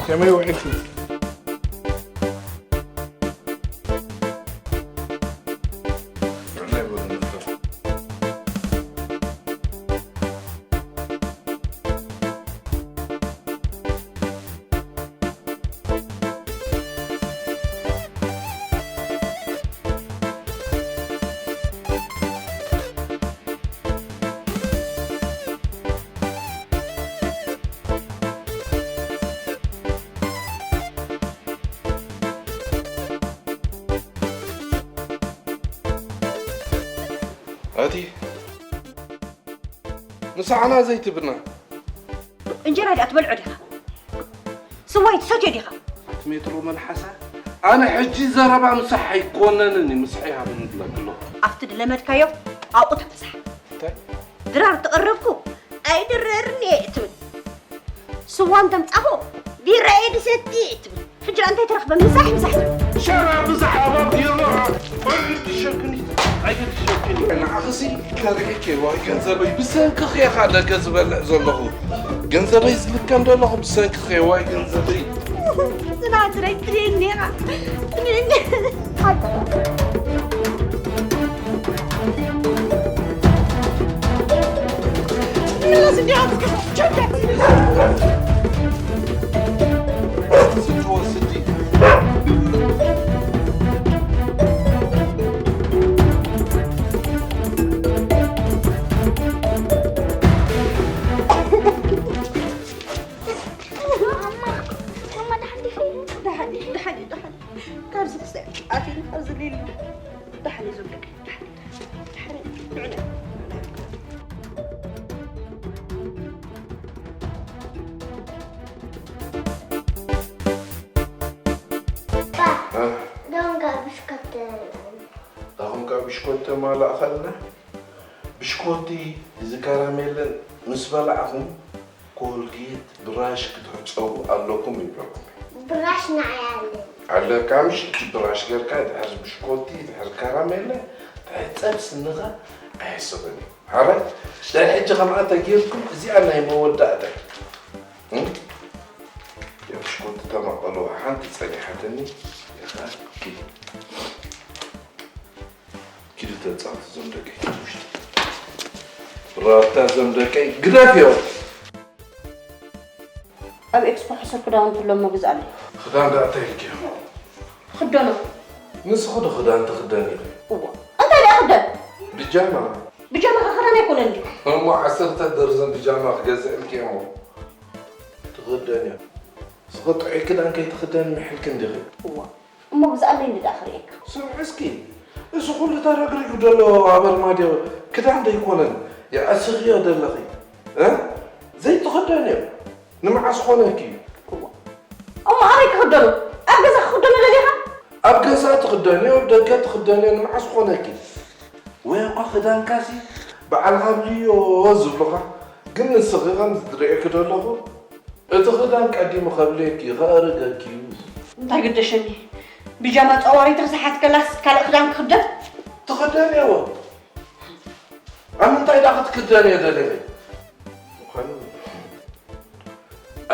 ከመይ ውዒልኩም? ኣቲ ምሳሕና ዘይትብልና። እንጀራ ድኣ ትበልዖ ዲኻ? ስዋይ ትሰትዮ ዲኻ? ኣቲ ሜትሮ መልሓሳ፣ ኣነ ሕጂ ዘረባ ምሳሕ ኣይኮነንን እዩ፣ ምስሐይ ሃብኒ ብለኪ ኣለኹ። ኣብቲ ድለመድካዮ ኣብኡ ተፈሳሕ። እንታይ? ድራር ተቐረብኩ ኣይድረርን እየ ትብል። ስዋ እንተምጻኹ ቢራ እየ ድሰቲ ትብል። ሕጂ እንታይ ተረኽበ? ምሳሕ ምሳሕ ትብል። ሸራ ምሳሕ ኣባብ የሎ። ኣይድሸክኒ፣ ኣይድሸክኒ። ንዓኽሲ ከርዕኪ ዋይ ገንዘበይ ብሰንክኺ ኢኻ ደገ ዝበልዕ ዘለኹ። ገንዘበይ ዝልከም ዘለኹ ብሰንክኺ ዋይ ገንዘበይ። ዝናትረይ ትሬኒ ኢኻ። ትሬኒ። ካብዚ ክሳዕ ኣትዩ ኣብዚ ሊሉ ደሓን እዩ ዝብለካ። ዶንጋ ብሽኮት ኣኹም ካብ ብሽኮት ተማላእኸልና። ብሽኮቲ እዚ ካራሜለን ምስ በላዕኹም ኮልጌት ብራሽ ክትሕጸቡ ኣለኩም ይብለኩም። ብራሽ ንዓይ ኣለኒ። ኣለካ ምሽ እቲ ብራሽ ጌርካ ድሕር ብሽኮቲ ድሕር ካራሜለ ትሕጸብ ስንኻ ኣየስቕን እዩ። ሓራይ ድሕር ሕጂ ከምኣ ተጌርኩም እዚኣ ናይ መወዳእታ እም? ያው ብሽኮቲ ተማቐሉ ሓንቲ ጸኒሓትኒ ኢኻ ኪድ ኪዱ ተጻወት እዞም ደቀይ ውሽጢ ብራታ እዞም ደቀይ ግደፍ እዮም። ኣብ ኤክስፖ ሕሱር ክዳውንቲ ኣሎ እሞ ግዝኣለይ። ክዳን ደኣ እንታይ ኢልክዮ? ክደኖ። ንስኺ ዶ ክዳን ትኽደኒ ኢኺ? እዋ እንታይ ደኣ ክደን? ብጃማ። ብጃማ ከ ክዳን ኣይኮነን ድዩ? እሞ ዓሰርተ ደርዘን ብጃማ ክገዝእልኪ እየ እሞ ትኽደንዮ። ንስኺ ጥዑይ ክዳን ከይትኽደኒ ምሒልኪ እንዲኺ። እዋ እሞ ግዝኣለይ እንዲ ደኣ ክርእየካ። ስምዒ እስኪ እዚ ኩሉ ተረግሪጉ ዘሎ ኣበርማድዮ ክዳን ዶ ኣይኮነን የዕስኽዮ ደለኺ እ ዘይትኽደንዮ። ንመዓስ ኾነኪ? እሞ ኣበይ ክኽደኖ? ኣብ ገዛ ክኽደኖ ደሊኻ? ኣብ ገዛ ትኽደንዮ፣ ኣብ ደገ ትኽደንዮ፣ ንመዓስ ኾነኪ? ወይ እኳ ክዳንካሲ በዓልኻ ኣብልዮ ዝብሉኻ፣ ግን ንስኺ ከምዚ ዝርእየኪ ዘለኹ፣ እቲ ክዳን ቀዲሙ ከብልየኪ፣ ከእርገኪ እዩ። እንታይ ግደሸኒ? ቢጃማ ጸዋሪት ርሳሓት ከላስ ካልእ ክዳን ክኽደን? ትኽደንዮ። ኣብ ምንታይ ደኣ ክትክደንዮ ደሊኺ? ምዃኑ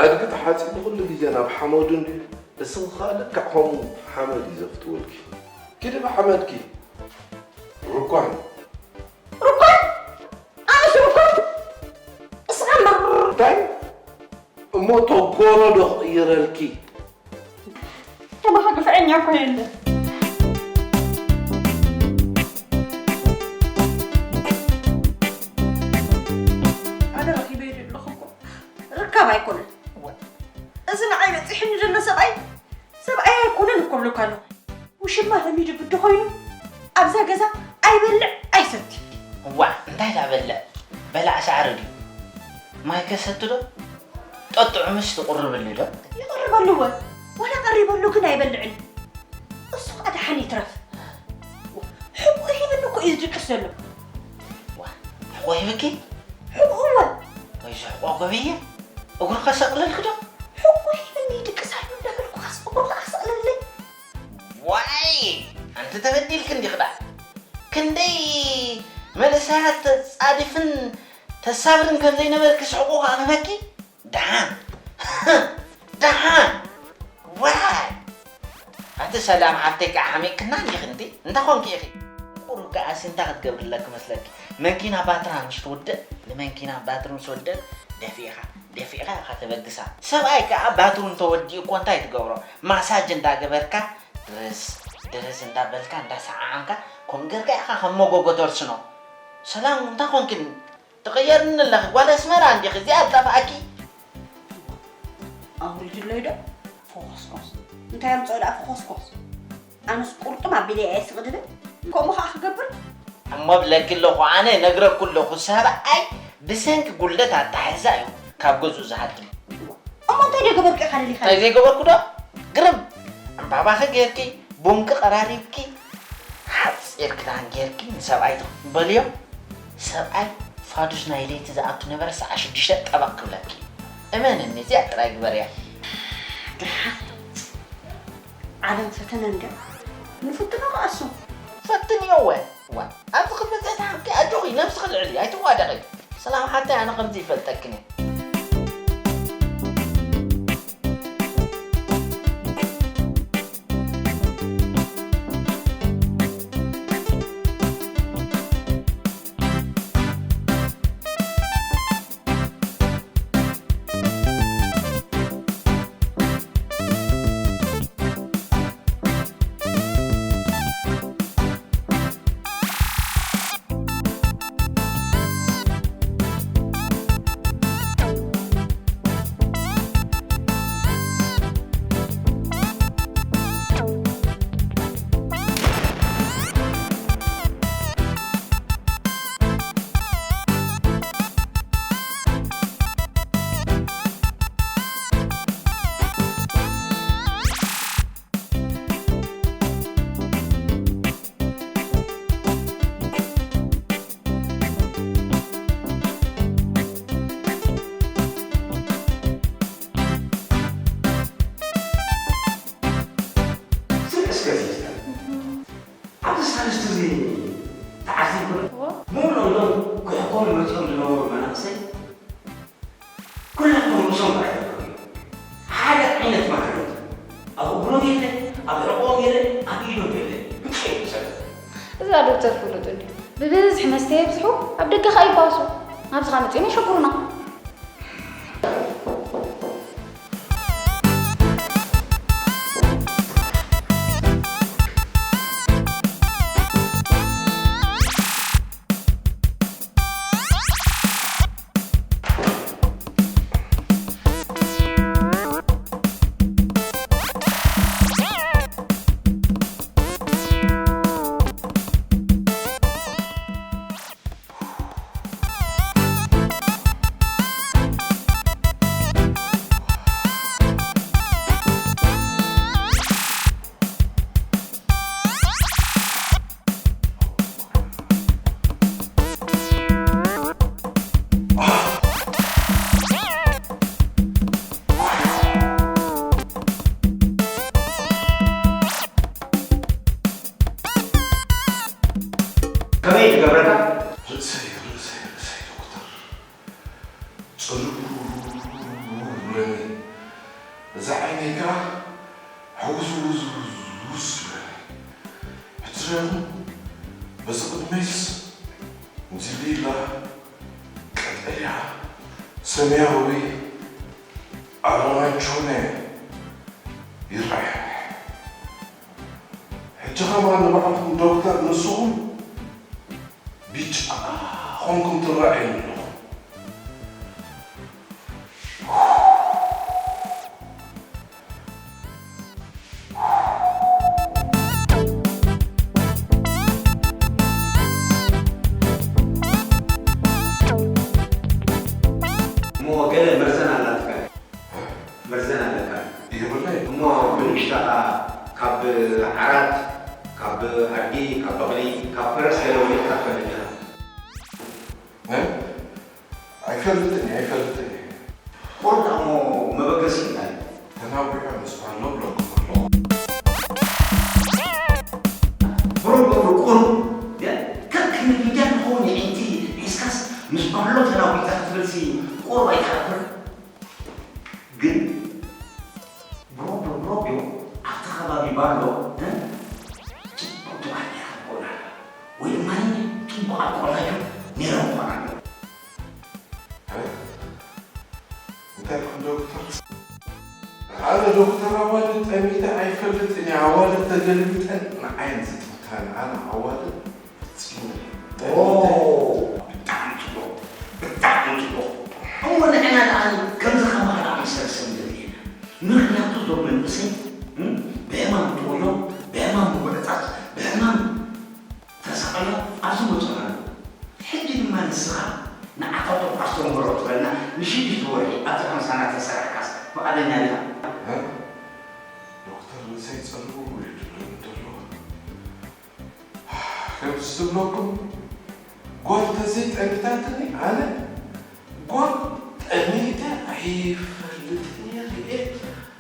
ኣድጊ ተሓጺቡ ኩሉ ግዜ ናብ ሓመዱ እንድዩ፣ እስኺ ከኣ ልክዕ ከምኡ ሓመድ እዩ ዘፍትወልኪ። ኪዲ ብሓመድኪ። ሩኳን። ሩኳን? ኣነስ ሩኳን? እስኻ እምበር። እንታይ? እሞ ተጎሮ ዶ ክቕይረልኪ? ከማኻ ግፍዐኛ እኮ የለን። ኣነ ረኺበ የለ ኣለኹ እኮ። ርካብ ኣይኮነን። እዚ ንዓይ በፂሕኒ ዘሎ ሰብኣይ ሰብኣይ ኣይኮነን እኮ እብለካ ኣለኹ። ውሽማ ለሚዱ ግዲ ኮይኑ ኣብዛ ገዛ ኣይበልዕ ኣይሰቲ። እዋዕ እንታይ ዳበልዕ በላዕ ሳዕሪ ድዩ? ማይ ከሰቲ ዶ? ጠጥዑምስ ትቑርብሉ ዶ? ይቕርበሉ እወ፣ ዋላ ቀሪበሉ ግን ኣይበልዕን። እሱ ኸኣ ደሓን ይትረፍ። ሕቁ ሂብኒ እኮ እዩ ዝድቅስ ዘሎ። ዋ፣ ሕቆ ሂብኪ? ሕቁ እወ። ወይ ዝሕቆ ጎብየ፣ እግሩ ከሰቕለልኪ ዶ? ሕቁ ሂብኒ ይድቅስ ኣሎ እንዳበልኩኻስ እግሩ ኸኣ ክሰቕለለይ። ዋይ ኣንቲ ተበዲልኪ እንዲኺ ደኣ። ክንደይ መንእሰያት ተጻዲፍን ተሳብርን ከም ዘይነበርኪ ስሕቁ ከኣ ክህበኪ። ደሓን። ደሓን። ዋይ! ኣቲ ሰላም ሓፍተይ ከዓ ሓሚቕክና እንዲኺ እንዲ? እንታይ ኾንኪ ኢኺ? ቁሩብ ከኣሲ እንታይ ክትገብርለኪ መስለኪ? መንኪና ባትራ ምስ ትውድእ፣ ንመንኪና ባትሪ ምስ ወደእ ደፊእኻ፣ ደፊእኻ ኢኻ ተበግሳ። ሰብኣይ ከዓ ባትሩ እንተወዲኡ እኮ እንታይ ትገብሮ? ማሳጅ እንዳገበርካ ድርስ፣ ድርስ እንዳበልካ፣ እንዳሰዓዓምካ፣ ከምኡ ጌርካ ኢኻ ከም መጎጎ ተርስኖ። ሰላም እንታይ ኾንክኒ? ትቕየርኒ ኣለኺ፣ ጓል ኣስመራ እንዲኺ፣ እዚኣ ትጠፍኣኪ። ኣውሪድለይ ዶ? ፈኾስኮስ። እንታይ ኣምፅኦ ደኣ ፈኾስኮስ? ኣነስ ቁርጥም ኣቢለ እየ ስቕ ድብል። ከምኡ ኸዓ ክገብር? እሞ ብለኪ ኣለኹ፣ ኣነ ነግረኩ ኣለኹ፣ ሰብኣይ ብሰንኪ ጉድለት ኣተሓሕዛ እዩ ካብ ገዝኡ ዝሃድም። እሞ እንታይ ደገበርኩ ኢኻ ደሊኻ? እንታይ ዘይገበርኩ ዶ? ግርም! ዕምባባኺ ጌርኪ፣ ቡንኪ ቀራሪብኪ፣ ሓጺር ክዳን ጌርኪ ንሰብኣይ ትቕበልዮ? ሰብኣይ ፋዱስ ናይ ለይቲ ዝኣቱ ነበረ ሰዓት ሽዱሽተ ጠበቕ ክብለኪ። እመንኒ፣ እዚኣ ጥራይ ግበርያ። ደሓን። ዓለም ፈተነ እንድያ። ንፍትኖ ከኣ እሱ። ፈትንዮ እወ። እዋ፣ ኣብዚ ክትበጽሒ ተሓምቂ ኣጆኺ፣ ነብስኺ ልዕሊ፣ ኣይትዋደቒ። ሰላም ሓተይ፣ ኣነ ከምዚ ይፈልጠክን እየ። ስምዒ እስከ እዚ ይዛረብ። ኣብዚ ሳልስቲ እዚ ተዓዚብኩ ዶ? እዎ። ሙሉእ እዞም ክሕከሙ መጺኦም ዝነበሩ መናእሰይ ኩላቶም ርእሶም ጥራይ ተፈርዩ። ሓደ ዓይነት ማክረን። ኣብ እግሮም የለ፣ ኣብ ሕቖኦም የለ፣ ኣብ ኢዶም የለ። እንታይ እዩ ዝሰርሕ? እዛ ዶክተር ፍሉጥ እንድዩ። ብብዝሒ መስተ የብዝሑ፣ ኣብ ደገ ኸኣ ይባሱ። ናብዚ ኸኣ መጺኦም የሸግሩና። ከመይ ትገብረካ? ርእሰይ፣ ርእሰይ፣ ርእሰይ፣ ዶክተር። ጽልው ይብለኒ። እዛ ዓይነይ ከኣ ሕውዝውዝውዝ ይብለኒ። ሕጂ ደሞ በዚ ቅድመይስ ከምዚ ሊላ፣ ቀጠልያ፣ ሰማያዊ፣ ኣራንቻነ ይረኣየኒ። ሕጂ ከማን ንባዕልኩም ዶክተር ንስኹም ቢጫ ኾንኩም ትረኣዩ ኣለኹም። እሞ ገለ መርዘን ኣላትካ። መርዘን ኣለካ። የብለይ። እሞ ብንእሽተኻ ካብ ዓራት፣ ካብ ኣድጊ፣ ካብ በቕሊ፣ ካብ ፈረስ ገለ ወሊድካ ትፈልጥ ዲኻ? እ? ኣይፈልጥን እየ፣ ኣይፈልጥን እየ። ቁሩብ ደኣ እሞ መበገሲ እንታይ እዩ? ተናዊሐ ምስ ፓሎ ብለኩም ኣለኹ። ብሩር፣ ብሩር፣ ቁሩብ፣ የ-፣ ከከም ሚድያ ንኸውን የዒንቲ ሒዝካስ ምስ ፓሎ ተናዊጣ ክትብልሲ ቁሩብ ኣይትሓፍርን? ግን ብሮብ፣ ብሮብ፣ ብሮብ፣ ዶክተር፣ ኣነ ዶክተር ኣዋልድ ጠሚተ ኣይፈልጥን እየ። ኣዋልድ ተገልቢጠን ንዓየን ዝጥምታኒ። ኣነ ኣዋልድ ኦ። ብጣዕሚ ጽቡቕ፣ ብጣዕሚ ጽቡቕ። እሞ ንሕና ደኣ ከምዚ ከማኻ ደኣ መሰል ሰብ ንደሊ ኢና። ምኽንያቱ እዞም መንእሰይ፣ እም፣ ብሕማም ጥውዮም፣ ብሕማም ምጉዕጻጽ፣ ብሕማም ተሳቕዮም ኣብዚ መጹ ኣለዉ። ሕጂ ድማ ንስኻ ንዓታቶም ኣስተምህሮ ትበልና ንሽዱሽተ ወርሒ ኣብዛ ምሳና ተሰራሕካስ ፍቓደኛ ዲኻ? እ? ዶክተር ርእሰይ ጸልዎ ውሪዱለይ እንተሎ። ከምዚ ዝብለኩም፣ ጓል ተዘይጠሚታትኒ፣ ኣነ ጓል ጠሚተ ኣይፈልጥን እየ፣ ርእየ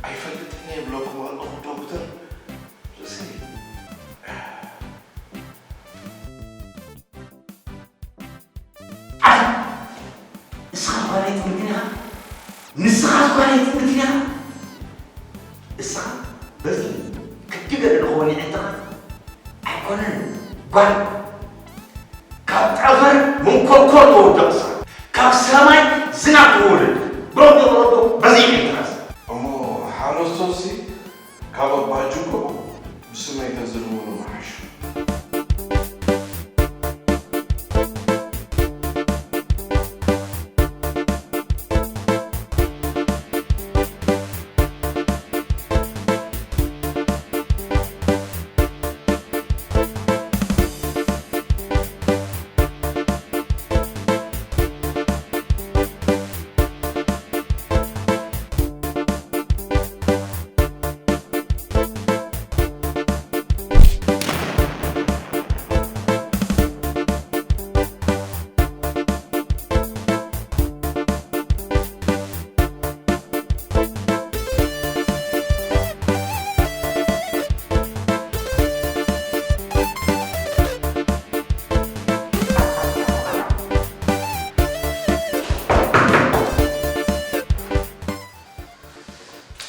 ኣይፈልጥን እየ ይብለኩም ኣለኹ ዶክተር። ርእሰይ። ኣታ፣ እስኻ ጓለይ ጥምትን ኢኻ? ንስኻ ጓለይ ጥምትን ኢኻ? እስኻ በዚ ክዲ ገለ ንኸውን ይዕንተኻ? ኣይኮነን ጓል፣ ካብ ጠፈር መንኮርኮር ተወድቕ እስኻ፣ ካብ ሰማይ ዝናብ ትወርድ። ብረዶ፣ ብረዶ፣ በዚ ይዕንተኻ እስኻ። እሞ ሓረስቶትሲ ካብ ኣባ ጅንጎ ብስመይ ተዝህልውሉ ምሓሹ።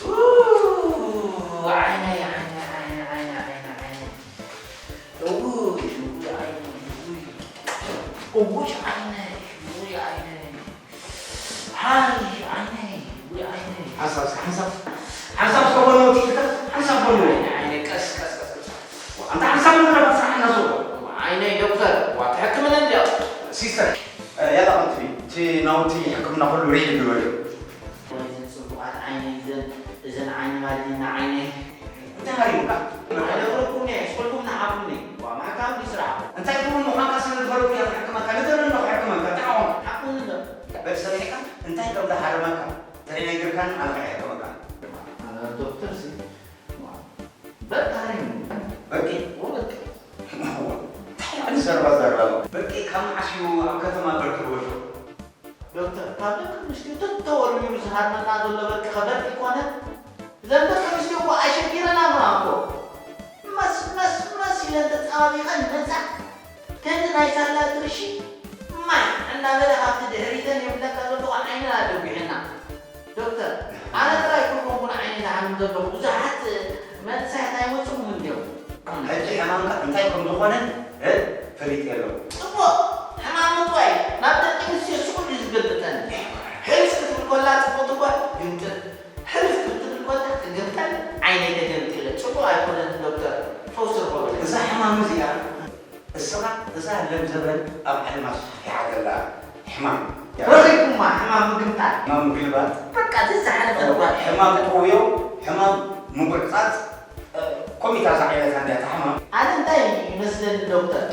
ኡ፣ ዓይነይ፣ ዓይነይ፣ ዓይነይ፣ ዓይነይ፣ ዓይነይ፣ ዓይነይ። እውይ፣ እውይ፣ ዓይነይ፣ እውይ። እውይ፣ ዓይነይ፣ እውይ፣ ዓይነይ። ሃይ፣ ዓይነይ፣ እውይ፣ ዓይነይ። ሓንሳብ፣ ሓንሳብ፣ ሓንሳብ እስከ ጎኖ ወፂእካ፣ ሓንሳብ ጎኖ። ዓይነይ፣ ዓይነይ፣ ቀስ፣ ቀስ፣ ቀስ፣ ቀስ። ኣንታ ሓንሳብ ጎኖ ወፂእካ፣ ሓንሳብ ጎኖ። ዓይነይ ዶክተር፣ ዋ፣ ትሕክምና እንድያ። ሲስተር፣ እ፣ ያላ፣ ከምቲ፣ እቲ ናውቲ ሕክምና ኩሉ ሬዲ ግበሪ። ወይ እዘን ጽቡቓት ዓይነይ፣ እዘን፣ እዘን ዓይኒ ማሊና ዓይነይ። እንታይ ሃሪሙካ? ኣይነግረኩም እየ፣ ስቆልኩም ንሓቁኒ። ዋ፣ ማሕካም ድዩ ስራሕ? እንታይ ክውን ምዃንካ ስለ ዝፈለጥኩ እየ ክሕክመካ። ንገረኒ፣ ክሕክመካ። እንታይ ኾንካ? ሓቁኒ እንዶ። በል፣ ሰሚዕካ? እንታይ ከም ዝሃረመካ ዘይነገርካኒ ኣነ ክሕክመካ። ዶክተር ሲ፣ ዋ፣ በቃ ሃሪሙኒ። በቂ? ዋ፣ በቃ። እንታይ ዓይነት ዘረባ ዘረባ? በቂ ካብ መዓስ እዩ ኣብ ከተማ በርቂ ዝበዝሑ? ዶክተር፣ ካብ ደቂ ኣንስትዮ ተተወርሚሩ ዝሃርመና ዘሎ በርቂ ኸ በርቂ ይኮነ? እዘን ደቂ ኣንስትዮ እኮ ኣሸጊረናና እኮ። መስ፣ መስ፣ መስ ኢለን ተጻባቢቐን ነጻ። ከምዚ ናይ ሳላ ድርሺ ማይ እናበለ ካብቲ ድሕሪተን የብለካ ዘለኹ ዓይነን ኣደጒሕና። ዶክተር፣ ኣነ ጥራይ ኩልኩም ኩን ዓይኒ ዝሓምም ዘለኹ፣ ብዙሓት መንእሰያት ኣይመጹኹም እንድዮም። ሕጂ ሕማምካ እንታይ ከም ዝኾነ፣ እ፣ ፈሊጠ ኣለኹ። ጽቡቕ፣ ሕማም ምጥዋይ ናብ ደቂ ኣንስትዮ ስቕ ኢሉ ዝገልብጠኒ። ሕልፍ ክትብል ኮላ ጽብቕቲ ጓል ግምጥል፣ ሕልፍ ክትብል ኮላ ትግምጠል፣ ዓይነይ ተገምጢለ። ጽቡቕ ኣይኮነን ዶክተር፣ ፈውሲ ርኸበሉ። እዛ ሕማም እዚኣ እስኻ እዛ ለም ዘበን ኣብ ዓለም ኣስፋሕፊሓ ዘላ ሕማም። ረኺብኩማ ሕማም ምግምጣል። ሕማም ምግልባጥ። በቃ፣ እዚ ዝሓለፈ እዋን። ሕማም ጥውዮ፣ ሕማም ምጉዕጻጽ፣ እ፣ ኮሚታ እዛ ዓይነት ኣንድያ እታ ሕማም። ኣነ እንታይ ይመስለኒ ዶክተር፣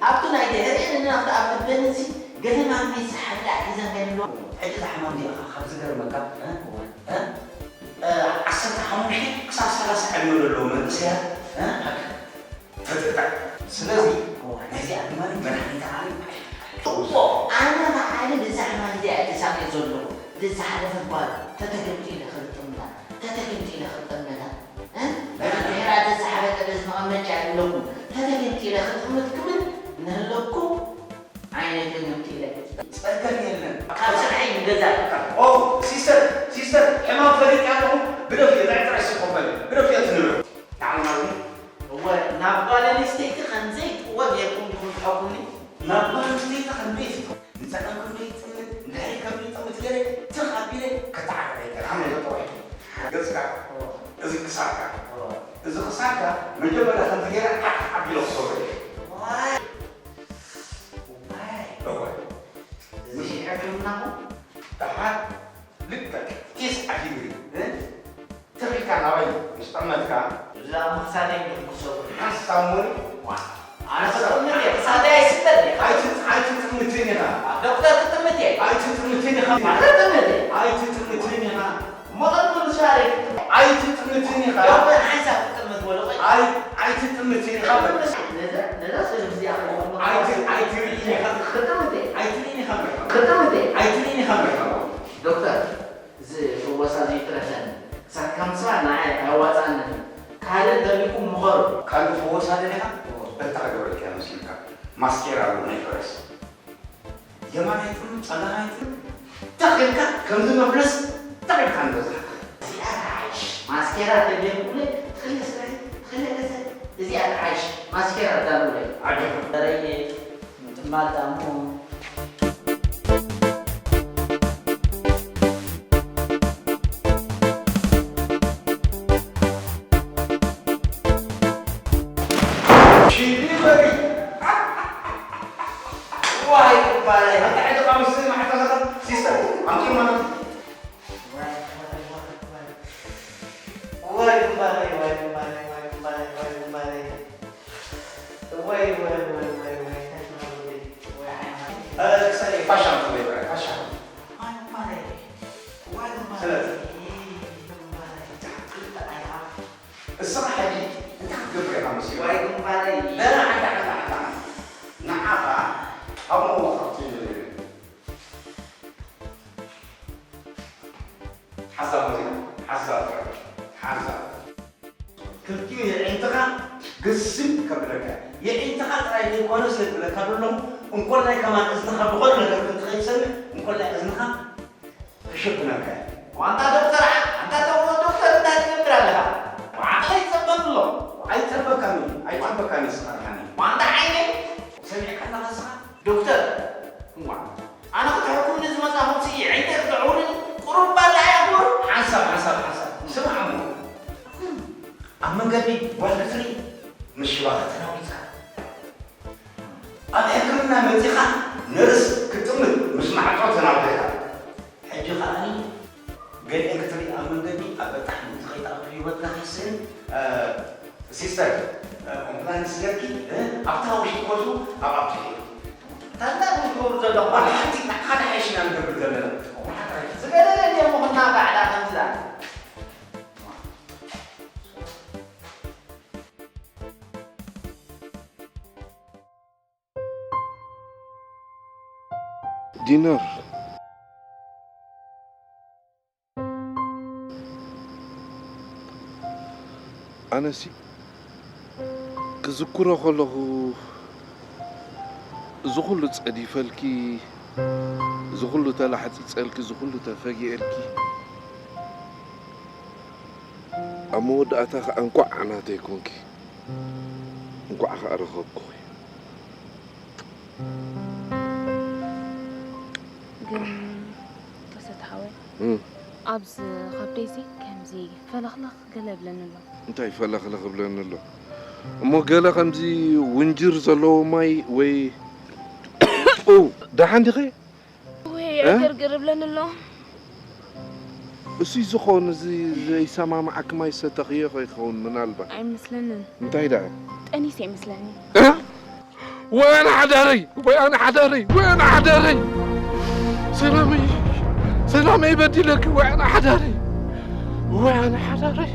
ኣብቲ ናይ ድሕሪኤን እናፍታ ኣብ ልበንሲ ገለ ማሚ ዝሓላ ሒዘን ከይህልዋ። ሕጂ እዛ ሕማም እዚኣ ካብ ዝገርመካ፣ እ? እ? እ፣ ዓሰርተ ሓሙሽተ ክሳብ ሰላሳ ዕድመ ዘለዉ መንእሰያት፣ እ? ተጥቅዕ። ስለዚ፣ እዋይ። ናይዚኣ ድማ መድሃኒት ዓለም ኣይሓልፋን። እሞ፣ ኣነ ባዕለይ ብዛ ሕማም እዚኣ እየ ተሳቅየ ዘለኹ። ብዝሓለፈ እኳ ተተገምጢለ ክጥምታ፣ ተተገምጢለ ክጥምታ። እ? ናይ ድሕራ ተዝሓበጠ በዚ መቐመጫ ይብለኩም። ተተገምጢለ ክጥምት ክብል እናሃለኩ ዓይነይ ተገምጢለ። ጸገም የለን። ካብ ስርሐይ ንገዛ። ኦ፣ ሲስተር፣ ሲስተር፣ ሕማም ፈሊጠ ኣለኹ። ግደፍዮ፣ ንዕጥራይ ስኮፈል። ግደፍዮ ትንብር። ንዓማዊ። እወ፣ ናብ ጓል ኣንስተይቲ ከም ዘይጥወ ጌርኩም ዲኹም ትሐኩኒ? ናብ ጓል ኣንስተይቲ ከም ዘይጥወ፣ ንጸገም ከም ዘይጥምት፣ ንድሕሪት ከም ዘይጥምት ገይረ ትኽ ኣቢለ ከተዓርቕ እየ። ደሓር ልክዕ ቴስዓ ዲግሪ፣ እ? ተኺልካ ናባይ ምስ ጠመትካ፣ እዛ ምኽሳደይ እንድሕር ክሰብሩ። ሓንሳብ እሞ ዋ፣ ኣነ ክጥምት እየ፣ ክሳደይ ኣይስበር እየ። ኣይት-፣ ኣይትጥምትን ኢኻ። ዶክተር ክጥምት እየ። ኣይትጥምትን ኢኻ። ኣነ ክጥምት እየ። ኣይትጥምትን ኢኻ። እሞ ቅድሚ ምሻረይ ክጥምት። ኣይትጥምትን ኢኻ። ዶክተር ሓንሳብ ክጥምት በሎ፣ ቆይ። ኣይ-፣ ኣይትጥምትን ኢኻ። ክጥምት፣ ነዛ፣ ነዛ ስእሊ እዚኣ ክጥምት። ኣይቲ-፣ ኣይትርእይን ኢኻ። ክጥምት እየ። ኣይትርእይን ኢኻ። ክጥምት እየ። ኣይትርእይን ኢኻ። ዶክተር፣ እዚ ፍወሳ እዚ ይትረፈኒ። ክሳብ ከምሳ ንዓይ ኣየዋጽኣንን እዩ። ካልእ እንተሊኩም ምኸሩ። ካልእ ፍወሳ ደሊኻ? እንታይ ክገብረልካ እየ መሲልካ? ማስኬራ ኣሎ ናይ ፈረስ። የማናይ ጥም፣ ጸጋማይ ጥም፣ ተኺልካ ከምዚ መፍለስ፣ ተኺልካ ንበዝሓ። እዚኣ ትዓይሽ። ማስኬራ ተገይሩለይ፣ ተኽለ ስራይ፣ ተኽለ ገዛይ። እዚኣ ትዓይሽ። ማስኬራ ዳሉለይ። ዓገብ። በረየ፣ ምጥማል ዳሞ። ሺሊበሪ። ዋይ ክባለይ። ኣንተ ሓደ ቃምስ ማዕታ ሲስተር፣ ኣምጪ ማለት። ዋይ ግንባረይ፣ ዋይ ግንባረይ፣ ዋይ ግንባረይ፣ ዋይ ግንባረይ። ዋይ፣ ዋይ፣ ዋይ፣ እንታይ ትብሉ? ዋይ፣ ዓይኒ። እ፣ ክሳይ ፋሻ ትብሉ ይብራይ፣ ፋሻ። ዋይ ግንባረይ፣ ዋይ ግንባረይ፣ ስለዚ ግንባረይ፣ ክልተ ዓይኒ። እስኻ ሕጂ እንታይ ክትገብር ኢኻ መሲሉ? ዋይ ግንባረይ። ላ፣ ላ፣ ዓንታ፣ ዓንታ፣ ዓንታ፣ ዓንታ። ንዓኻ ኣብኡ ወቕቲ ሓንሳብ ሙዚቃ፣ ሓንሳብ ጥራይ፣ ሓንሳብ። ክልቲኡ የዒንትኻ ግስም ከብለካ። የዒንትኻ ጥራይ ዘይኮነስ የብለካ ዘለኹ፣ እንኮላይ ከማን እዝንኻ ብኹሉ ነገር ከምቲ ከይትሰምዕ፣ እንኮላይ እዝንኻ ክሽፍነካ። ዋንታ ዶክተር ዓ-፣ ኣንታ ተው ዶክተር እንታይ ትገብር ኣለኻ? ብዓቕለይ ይጸበሉ ኣሎ። ኣይጸበካን እዩ፣ ኣይጸበካን እዩ፣ ስማርካኒ። ዋንታ ዓይነይ ሰሚዕካ ኣለኻ እስኻ? ዶክተር፣ እዋ፣ ኣነ ክትሕኩምኒ ዝመጻኹም ስኢ፣ ዓይንተይ ክትዕውርኒ ቁሩብ ባላ እያ ክቡር። ሓንሳብ፣ ሓንሳብ፣ ሓንሳብ። ስማዕ እሞ። ኣብ መንገዲ ጓል ክትርኢ፣ ምስ ሽባ ከተናዊጽካ። ኣብ ሕክምና መጺኻ፣ ነርስ ክትጥምት፣ ምስ ማዕጾ ተናዊጽካ። ሕጂ ከኣ ገሊኤን ክትርኢ ኣብ መንገዲ ኣብ በጣሕ ምእንቲ ከይትኣቱ ህይወትና ከይስእን፣ እ፣ ሲስተር፣ እ፣ ኮምፕላይንስ ጌርኪ፣ እ፣ ኣብታ ውሽጢ ኮቱ ኣብ ኣብቲ ሄዱ። ታንታ ክትገብሩ ዘለኹም ዋላ ሓንቲ ንዓኻ ንሓይሽ ኢና ንገብር ዘለና። ዝገደለ ድየ ምኹና ባዕላ ከምዚ ዛዕባ። ዲነር፣ ኣነሲ ክዝክሮ ከለኹ፣ እዚ ኩሉ ጸዲፈልኪ፣ እዚ ኩሉ ተላሕጺጸልኪ፣ እዚ ኩሉ ተፈጊኤልኪ፣ ኣብ መወዳእታ ኸኣ እንቋዕ ናተይ ኮንኪ፣ እንቋዕ ኸኣ ረኸብኩኺ። ግን ተሰተ ሓወይ፣ እም። ኣብዚ ከብደይሲ ከምዚ ፈለኽለኽ ገለ ይብለኒ ኣሎ። እንታይ ፈለኽለኽ ይብለኒ ኣሎ? እሞ ገለ ከምዚ ውንጅር ዘለዎ ማይ ወይ፣ ኡ፣ ደሓን ዲኺ? ወይ እ? ዕግርግር ይብለኒ ኣሎ። እሱይ ዝኾን እዚ ዘይሰማማዓኪ ማይ ሰተኽዮ ከይኸውን ምናልባት። ኣይመስለንን። እንታይ ደኣ? ጠኒሰ ይመስለኒ። እ? ወይ ኣነ ሓዳረይ፣ ወይ ኣነ ሓዳረይ፣ ወይ ኣነ ሓዳረይ። ሰላመይ፣ ሰላመይ በዲለኪ፣ ወይ ኣነ ሓዳረይ። ወይ ኣነ ሓዳረይ።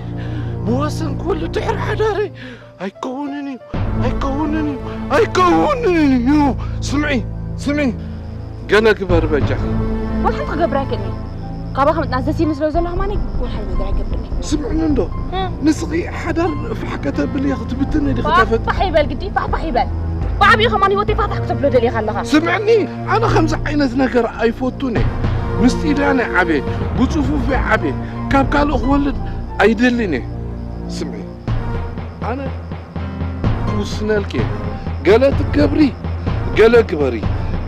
ብወሰንኩ ወልድ ድሕሪ ሓዳረይ። ኣይከውንን እዩ፣ ኣይከውንን እዩ፣ ኣይከውንን እዩ። ስምዒ፣ ስምዒ። ገለ ግበር በጃኺ። ወላ ሓንቲ ክገብር ኣይክእልን እየ። ካባኻ ምጥናስ ደስ ኢልኒ ስለ ዘሎ ከማኒ ወላ ሓንቲ ነገር ኣይገብርን እየ። ስምዕኒ እንዶ፣ እ። ንስኺ ሓዳር ፋሕ ከተብሊ ክትብትኒ ዲኺ ፋሕ፣ ተፈት-? ፋሕ ይበል ግዲ፣ ፋሕ፣ ፋሕ ይበል። ብዓብዩ ከማኒ ህይወተይ ፋሕ፣ ፋሕ ክተብሎ ደሊኻ ኣለኻ። ስምዕኒ፣ ኣነ ከምዚ ዓይነት ነገር ኣይፈቱን እየ። ምስ ጢልያን እየ ዓብየ፣ ብጽፉፍ እየ ዓብየ። ካብ ካልእ ክወልድ ኣይደልን እየ። ስምዒ፣ ኣነ ክውስነልኪ እየ። ገለ ትገብሪ፣ ገለ ግበሪ።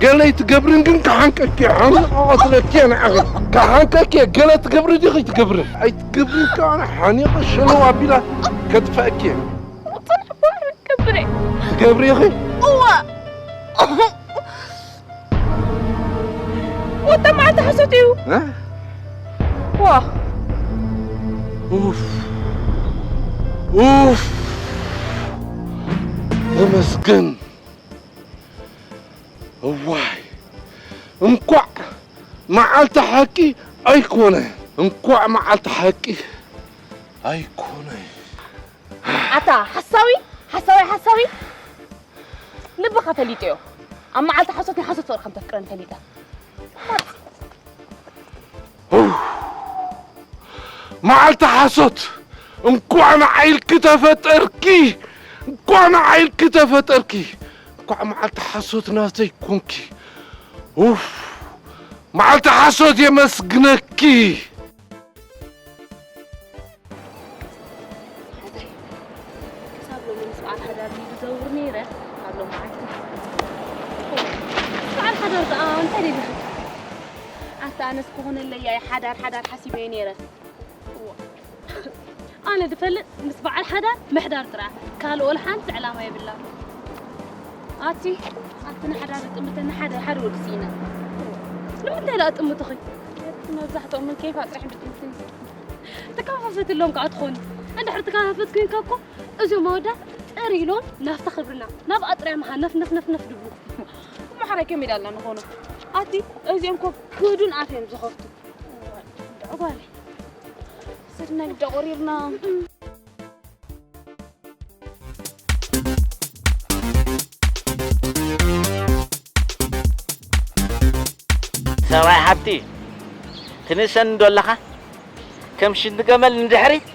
ገለ ኣይትገብርን ግን ክሓንቀኪ እየ። ሓንቀ ቀትለኪ እየ ንዓኺ። ክሓንቀኪ እየ። ገለ ትገብሪ ዲኺ ኣይትገብርን? ኣይትገብርን ከኣ ኣነ ሓኒቐ ሸለው ኣቢላ ከጥፍኣኪ እየ። ጽንሕ እባ ክገብር እየ። ትገብሪ ኢኺ? እወ። ቁጠብ መዓልቲ ሓሶት እዩ። እ? ዋ። ኡፍ። ኡፍ። ተመስገን። እዋይ። እንኳዕ መዓልቲ ሓቂ ኣይኮነ። እንኳዕ መዓልቲ ሓቂ ኣይኮነ። ኣታ ሓሳዊ፣ ሓሳዊ፣ ሓሳዊ። ልብኻ ፈሊጠዮ። ኣብ መዓልቲ ሓሶት ንሓሶት ፍቕሪ ከም ተፍቅረኒ ፈሊጠ። መዓልቲ ሓሶት፣ እንኳዕ ንዓይ ኢልኪ ተፈጠርኪ፣ እንኳዕ ንዓይ ኢልኪ ተፈጠርኪ፣ እንኳዕ መዓልቲ ሓሶት ናተይ ኮንኪ። ኡፍ፣ መዓልቲ ሓሶት የመስግነኪ። ሓዛይ፣ ክሳብ ሎሚ ምስ በዓል ሓዳር ድዩ ዝዘውር ነይረ? ኣብ ሎሚ ዓዲ። በዓል ሓዳር ደኣ እንታይ ደሊኻ? ኣታ ኣነስ ክኾነለይ እየ ሓዳር፣ ሓዳር ሓሲበዮ ነይረ። እዋ። ኣነ ዝፈልጥ ምስ በዓል ሓዳር ምሕዳር ጥራሕ፣ ካልእ ወላ ሓንቲ ዕላማ የብላን። ኣቲ፣ ኣቲ ንሓዳር ዝጥምተኒ ሓደ፣ ሓደ ወዲ ስኢነ። ንምንታይ ደኣ ጥምትኺ? መብዛሕትኦም ምን ኬፋ ጥራሕ ዝጥምትኒ። ተካፋፈትሎም ከዓ ትኾኒ። እንድሕር ተካፋፈት ኮይንካ እኮ እዞም ኣወዳት ጥር ኢሎም ናፍታ ክብርና ናብ ኣጥርያ መሃ ነፍ ነፍ ነፍ ነፍ ድብሉ። እሞ ሓራይ ከመይ ዳልና ንኾኖ? ኣቲ እዚኦም እኮ ክዱን ኣፍ እዮም ዝኸፍቱ። ጓል ሰድና ግዳ ቆሪርና። ሰብኣይ ሓብቲ ትንእሰኒ ዶ ኣለኻ? ከም ሽንቲ ገመል ንድሕሪት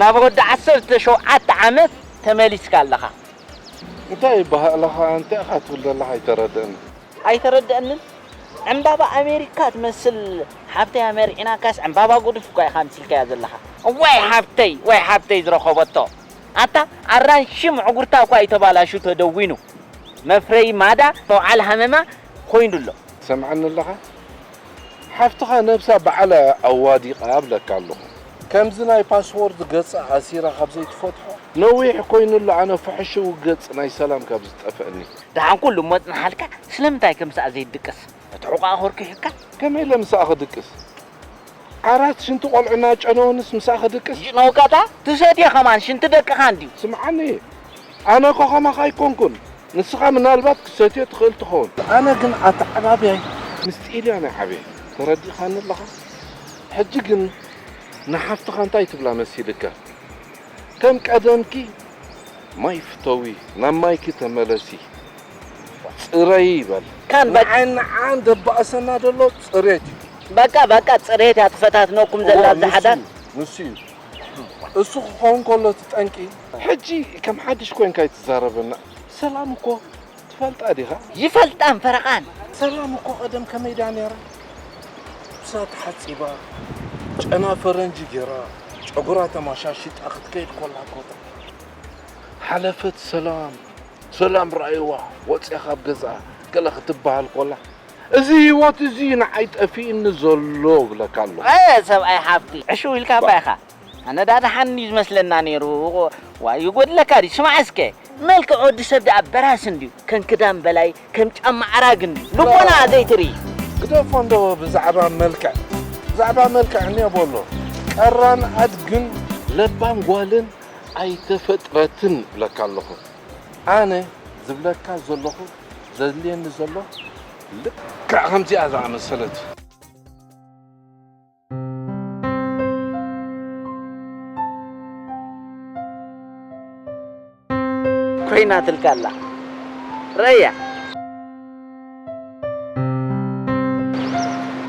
ናብ ወዲ ዓሰርተ ሸውዓተ ዓመት ተመሊስካ ኣለኻ። እንታይ ባህእለኻ እንታይ ኢኻ ትብል ዘለኻ ኣይተረድእን። ኣይተረድእንን? ዕምባባ ኣሜሪካ ትመስል ሓብተይ ኣመርዒናካስ ዕምባባ ጉድፍ እኳ ኢኻ ኣምሲልካያ ዘለኻ። ዋይ ሓብተይ ዋይ ሓብተይ ዝረኸበቶ ኣታ ኣራንሺ ምዕጉርታ እኳ እዩ ተባላሹ ተደዊኑ መፍረይ ማዳ መውዓል ሃመማ ኮይኑሎ። ትሰምዓኒ ኣለኻ? ሓፍትኻ ነብሳ ባዕላ ኣዋዲቓ እብለካ ኣለኹ። ከምዚ ናይ ፓስዎርድ ገጻ ኣሲራ ካብ ዘይትፈትሖ ነዊሕ ኮይኑሎ ኣነ ፍሕሽው ገጽ ናይ ሰላም ካብ ዝጠፍኣኒ። ደሓን ኩሉ እሞ ጽንሓልካ ስለምንታይ ከምስኣ ዘይትድቅስ? እቲ ሑቓ ኣኾርኪሑካ? ከመይ ኢለ ምስኣ ክድቅስ? ዓራት ሽንቲ ቆልዑ እናጨነወንስ ምስኣ ክድቅስ? ይጭነውካታ ትሰትዮ ከማን ሽንቲ ደቅኻ እንድዩ። ስምዓኒ ኣነ እኮ ከማኻ ኣይኮንኩን። ንስኻ ምናልባት ክትሰትዮ ትኽእል ትኸውን። ኣነ ግን ኣተዓባብያይ ምስቲ ኢልያ ናይ ዓብየ። ተረዲእኻኒ ኣለኻ? ሕጂ ግን ንሓፍትኻ እንታይ ትብላ መሲልካ? ከም ቀደምኪ ማይ ፍተዊ፣ ናብ ማይኪ ተመለሲ፣ ጽረዪ በል። ካን በ- ንዓን ንዓን ደባእሰና ዘሎ ጽሬት እዩ። በቃ በቃ ጽሬት እያ ትፈታትነኩም ዘላ እዋ፣ ኣብዚ ንሱ ሓዳር። እዩ፣ ንሱ እዩ። እሱ ክኸውን ከሎ እቲ ጠንቂ። ሕጂ ከም ሓድሽ ኮይንካ ኣይትዛረበና። ሰላም እኮ ትፈልጣ ዲኻ? ይፈልጣን ፈረቓን። ሰላም እኮ ቀደም ከመይ ድያ ነይራ? ልብሳ ተሓጺባ፣ ጨና ፈረንጂ ገይራ፣ ጨጉራ ተማሻሺጣ ክትከይድ ኮላ እኮ። ሓለፈት ሰላም፣ ሰላም ረኣይዋ፣ ወጽያ ካብ ገዝኣ፣ ገለ ክትበሃል ኮላ፣ እዚ ህይወት እዚ ንዓይ ጠፊእኒ ዘሎ እብለካ ኣለኹ። ኣየ ሰብኣይ ሓፍቲ፣ ዕሽው ኢልካ እባ ኢኻ። ኣነ ዳ ደሓን እዩ ዝመስለና ነይሩ። ዋይ ይጎድለካ ድዩ? ስማዕ እስከ፣ መልክዕ ወዲ ሰብ ደኣ በራስ እንድዩ፣ ከም ክዳን በላይ፣ ከም ጫማ ኣራግ እንድዩ። ልቦና ዘይትርኢ። ግደፎ እንዶ ብዛዕባ መልክዕ፣ ብዛዕባ መልክዕ እኒኦ በሎ። ቀራን ኣድግን ለባም ጓልን ኣይተፈጥረትን እብለካ ኣለኹ። ኣነ ዝብለካ ዘለኹ ዘድልየኒ ዘሎ ልክዕ ከምዚኣ ዝኣመሰለት። ኮይናትልካ ኣላ ረእያ።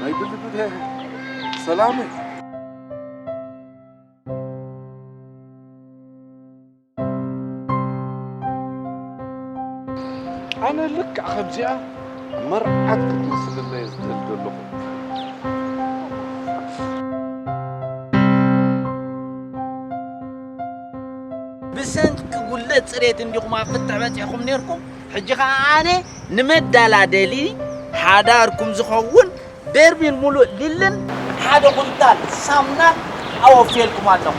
ናይ ብልብል ሰላም ኣነ ልክዕ ከምዚኣ መርዓት ክትመስልለይ ዝደሊ ዘለኹ። ብሰንኪ ጉድለት ፅሬት እንዲኹም ኣብ ፍትሕ በፂሕኹም ነርኩም። ሕጂ ኸዓ ኣነ ንመዳላደሊ ሓዳርኩም ዝኸውን ደርቢን ሙሉእ ሊልን ሓደ ኩንታል ሳምናን ኣወፍየልኩም ኣለኹ።